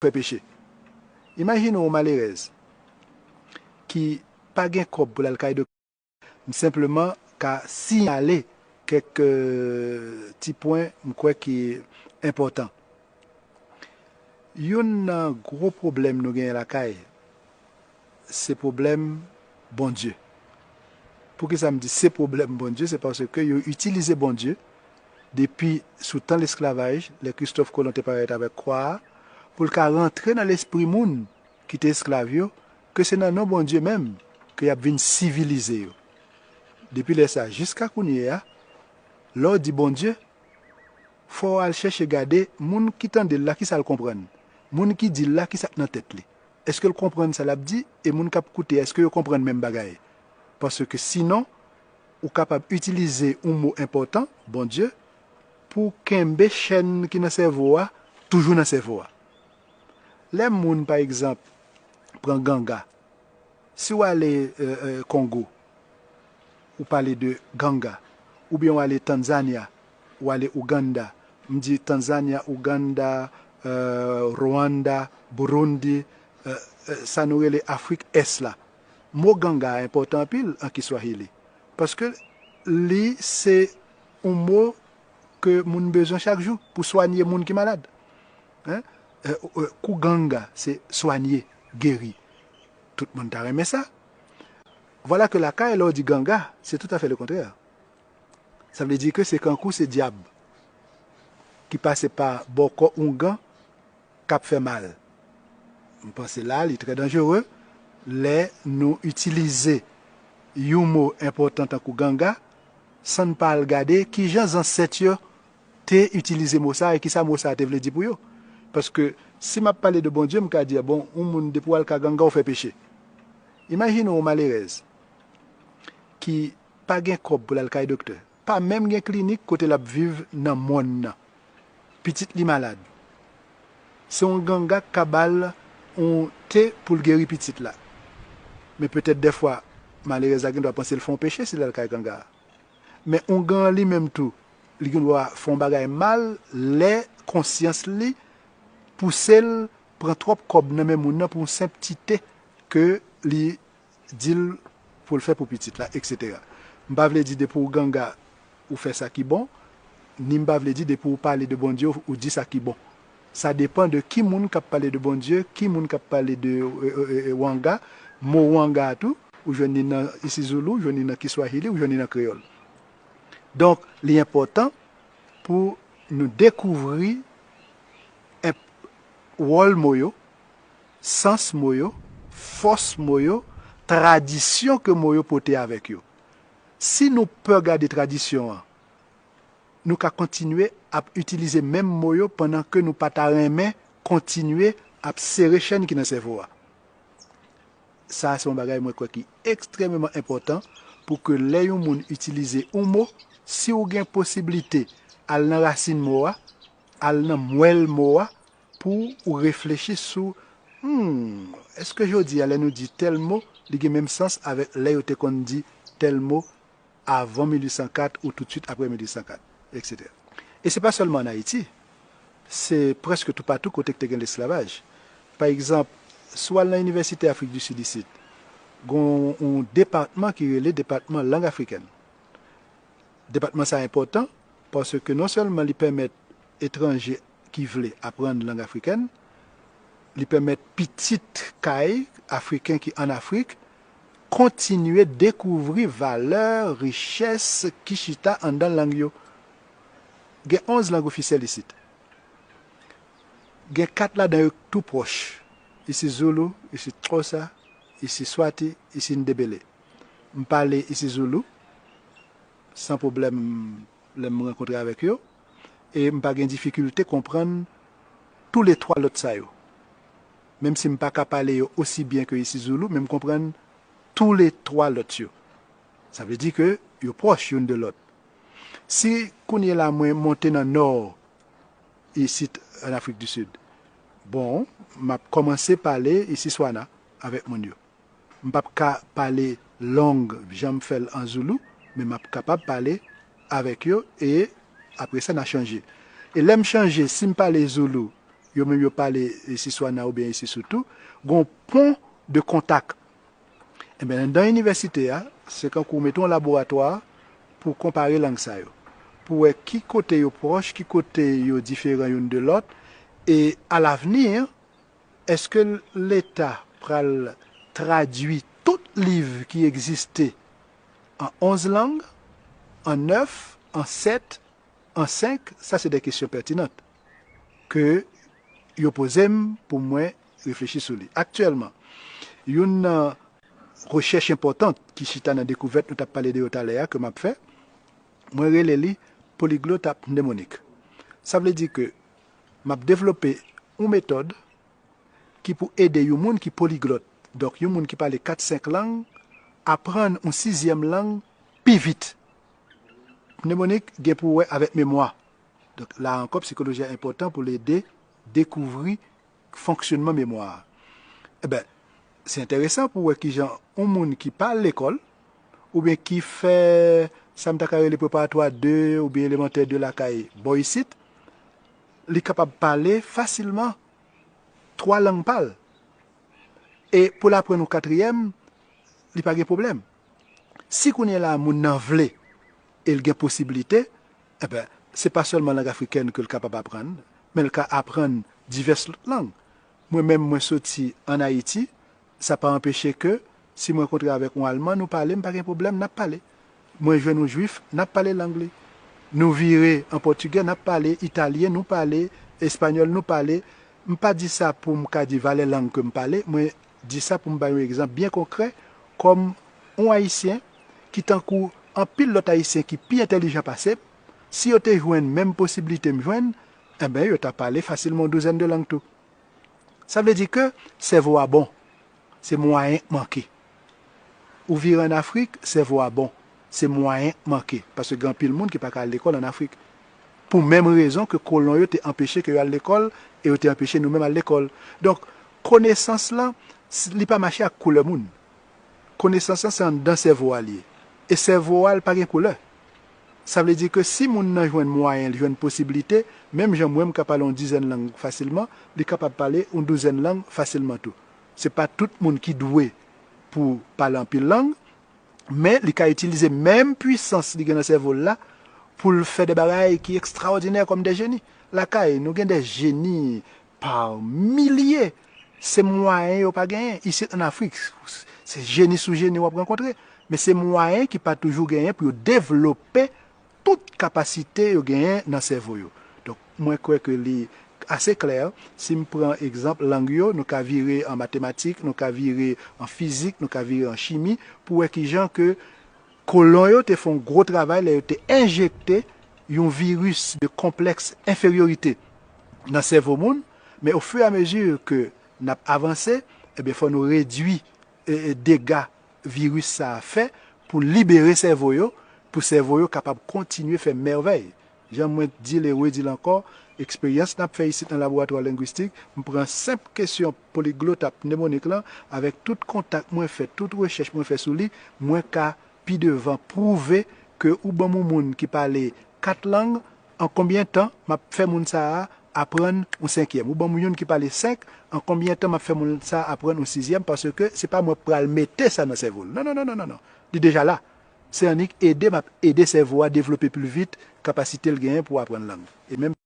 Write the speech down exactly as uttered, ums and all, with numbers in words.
fè peche. Imajine yon malerèz ki pa gen kòb pou l al kay doktè. M senpleman ka siyale kèk euh, ti pwen m kwè ki enpòtan. Youn nan gwo pwoblèm nou genyen lakay, se pwoblèm Bondye. Poukisa m di se pwoblèm Bondye? Se paske yo itilize Bondye depi sou tan lesklavaj, lè Kristòf Kolon te parèt avèk kwa a, pou l ka rantre nan lespri moun ki te esklav yo, ke se nan non Bondye menm ke y ap vin sivilize yo. Depi lè sa a jiska kounye a, lè w di Bondye, fò w al chèche gade moun ki tande l la, kisa l konprann. Moun ki di l la, kisa k nan tèt li. Èske l konprann sa l ap di? E moun k ap koute, èske yo konprann menm bagay? Paske sinon, ou kapab itilize yon mo enpòtan, Bondye, pou w kenbe chèn ki nan sèvo a toujou nan sèvo a. Lè moun, pa egzanp, pran ganga, si w ale euh, euh, Kongo, ou pale de ganga, oubyen w ale Tanzanya, w ale Ouganda, m di Tanzanya, Ouganda, euh, Rwanda, Burundi, euh, euh, sa nou rele Afrik Ès la. Mo ganga a enpòtan anpil an Kiswahili, paske li se yon mo ke moun bezwen chak jou pou swanye moun ki malad. Hein? Euh, euh, kuganga, se swanye, geri. Tout moun ta renmen sa. Vwala ke lakay, lè w di ganga, se toutafè lekontrè. Sa vle di ke se kankou se dyab ki pase pa bò kò oungan k ap fè mal. M panse la, li trè danjere lè nou itilize yon mo enpòtan tankou ganga san n pa al gade kijan zansèt yo te itilize mo sa a e kisa mo sa a te vle di pou yo. Paske si m ap pale de Bondye, m ka di, bon, yon moun depi w al ka ganga, w fè peche. Imajine yon malerèz ki pa gen kòb pou l al kay doktè, pa menm gen klinik kote l ap viv nan mòn nan. Pitit li malad. Se yon ganga k ka ba l yon te pou l geri pitit la. Men petèt dèfwa, malerèz la gen dwa panse l fè yon peche si l al kay ganga a. Men oungan an li menm tou, li gen dwa fè yon bagay mal lè konsyans li pouse l pran twòp kòb nan men moun nan pou yon senp ti te ke li di l pou l fè pou pitit la, etsetera. M pa vle di depi w ganga, ou fè sa ki bon, ni m pa vle di depi w pale de Bondye, ou di sa ki bon. Sa depann de ki moun k ap pale de Bondye, ki moun k ap pale de euh, euh, euh, wanga. Mo wanga a tou, ou jwenn li nan isizoulou, ou jwenn li nan kiswahili, ou jwenn li nan kreyòl. Donk, li enpòtan pou nou dekouvri enp- wòl mo yo, sans mo yo, fòs mo yo, tradisyon ke mo yo pote avèk yo. Si nou pè gade tradisyon an, nou ka kontinye ap itilize menm mo yo pandan ke nou pa ta renmen kontinye ap sere chèn ki nan sèvo a. Sa a se yon bagay mwen kwè ki ekstrèmeman enpòtan pou ke lè yon moun itilize yon mo, si w gen posiblite al nan rasin mo a, al nan mwèl mo a, pou ou reflechi sou, hmm, èske jodi a lè nou di tèl mo, li gen menm sans avèk lè yo te konn di tèl mo avan mil uit san kat ou toutswit apre mil uit san kat, etsetera. E se pa sèlman ann Ayiti, se prèske toupatou kote k te gen lesklavaj. Pa egzanp, si w al nan inivèsite Afrik di Sid isit, gen yon depatman ki rele depatman lang afrikèn. Depatman sa a enpòtan paske non sèlman li pèmèt etranje ki vle aprann lang afrikèn, li pèmèt pitit kay Afriken ki ann Afrik kontinye dekouvri valè, richès ki chita anndan lang yo. Gen onz lang ofisyèl isit. Gen kat ladan yo tou pwòch. Isi Zoulou, isi Xhosa, isi Swati, isi Ndebele. M pale isi Zoulou san pwoblèm lè m rankontre avèk yo, e m pa gen difikilte konprann toulètwa lòt sa yo. Menm si m pa ka pale yo osi byen ke isi Zoulou, men m konprann toulètwa lòt yo. Sa vle di ke yo pwòch youn de lòt. Si kounye la mwen monte nan nò isit ann Afrik di Sid, bon, m ap kòmanse pale isi Swana avèk moun yo. M p ap ka pale long jan m fè l an Zoulou, men m ap kapab pale avèk yo e apre sa n a chanje. E lè m chanje, si m pale Zoulou yo menm yo pale Siswana oubyen Isisoto, gen yon pon de kontak. Ebyen, anndan inivèsite a, se kankou w mete yon laboratwa pou konpare lang sa yo, pou wè ki kote yo pwòch, ki kote yo diferan youn de lòt, e alavni, èske Leta pral tradui tout liv ki egziste an onz lang, an nèf, an sèt, an senk? Sa se de kesyon pètinan ke yo poze m pou mwen reflechi sou li. Aktyèlman, youn nan rechèch enpòtan ki chita nan dekouvèt nou t ap pale de yo talè a ke m ap fè, mwen rele li poliglotapnemonik. Sa vle di ke m ap devlope yon metòd ki pou ede yon moun ki poliglòt, donk yon moun ki pale kat senk lang, aprann yon sizyèm lang pi vit. Pnemonik gen pou wè avèk memwa. Donk la ankò, psikoloji a enpòtan pou l ede dekouvri fonksyonman memwa a. Ebyen, se enteresan pou wè kijan yon moun ki pa al lekòl, oubyen ki fè sa m ta ka rele preparatwa de oubyen elemantè de lakay bò isit, li kapab pale fasilman twa lang pa l. E pou l aprann yon katriyèm, li pa gen pwoblèm. Si kounye a la moun nan vle e l gen posiblite, enben, se pa sèlman lang afrikèn ke l kapab aprann, men l ka aprann divès lòt lang. Mwen menm, mwen soti ann Ayiti, sa pa anpeche ke si mwen kontre avèk yon Alman, nou pale, m pa gen pwoblèm, n ap pale. Mwen jwenn yon Jwif, n ap pale lang li. Nou vire an pòtigè, n ap pale italyen, nou pale espanyòl, nou pale. M pa di sa pou m ka di valè lang ke m pale, mwen di sa pou m bay yon egzanp byen konkrè, kòm yon Ayisyen ki tankou anpil lòt Ayisyen ki pi entèlijan pase m, si yo te jwenn menm posiblite m jwenn, enben, yo ta pale fasilman yon douzèn de lang tou. Sa vle di ke sèvo a bon, se mwayen k manke. Ou vire ann Afrik, sèvo a bon, se mwayen k manke, paske gen anpil moun ki pa ka al lekòl ann Afrik. Pou menm rezon ke kolon yo te anpeche ke yo al lekòl, e yo te anpeche nou menm al lekòl. Donk, konesans lan, s- li pa mache ak koulè moun. Konesans lan se anndan sèvo a l ye. E sèvo a l pa gen koulè. Sa vle di ke si moun nan jwenn mwayen, li jwenn posiblite, menm jan mwen m ka pale yon dizèn lang fasilman, li kapab pale yon douzèn lang fasilman tou. Se pa tout moun ki dwe pou pale anpil lang, men li ka itilize menm pwisans li gen nan sèvo l la pou l fè de bagay ki ekstraòdinè kòm de jeni. Lakay, nou gen de jeni pa milye. Se mwayen yo pa genyen. Isit ann Afrik, se jeni sou jeni w ap rankontre. Men se mwayen ki pa toujou genyen pou yo devlope tout kapasite yo genyen nan sèvo yo. Donk, mwen kwè ke li ase klè. Si m pran egzanp lang yo, nou ka vire an matematik, nou ka vire an fizik, nou ka vire an chimi, pou wè kijan ke kolon yo te fè yon gwo travay lè yo te enjekte yon viris de konplèks enferyorite nan sèvo moun, men ofiramezi ke n ap avanse, ebyen, fò nou redui e, e, dega viris sa a fè pou libere sèvo yo, pou sèvo yo kapab kontinye fè mèvèy. Jan mwen di l e redi l ankò, eksperyans n ap fè isit nan laboratwa lengwistik, m pran senp kesyon poliglotapnemonik lan, avèk tout kontak mwen fè, tout rechèch mwen fè sou li, mwen ka pi devan pwouve ke ou ban m yon moun ki pale kat lang, an konbyen tan m ap fè moun sa a aprann yon senkyèm? Ou ban m youn ki pale senk, an konbyen tan m ap fè moun sa a aprann yon sizyèm? Paske se pa mwen k pral mete sa nan sèvo l. Non, non, non, non, non, non. Li deja la. Se annik ede m ap ede sèvo a devlope pli vit kapasite l genyen pou aprann lang. E menm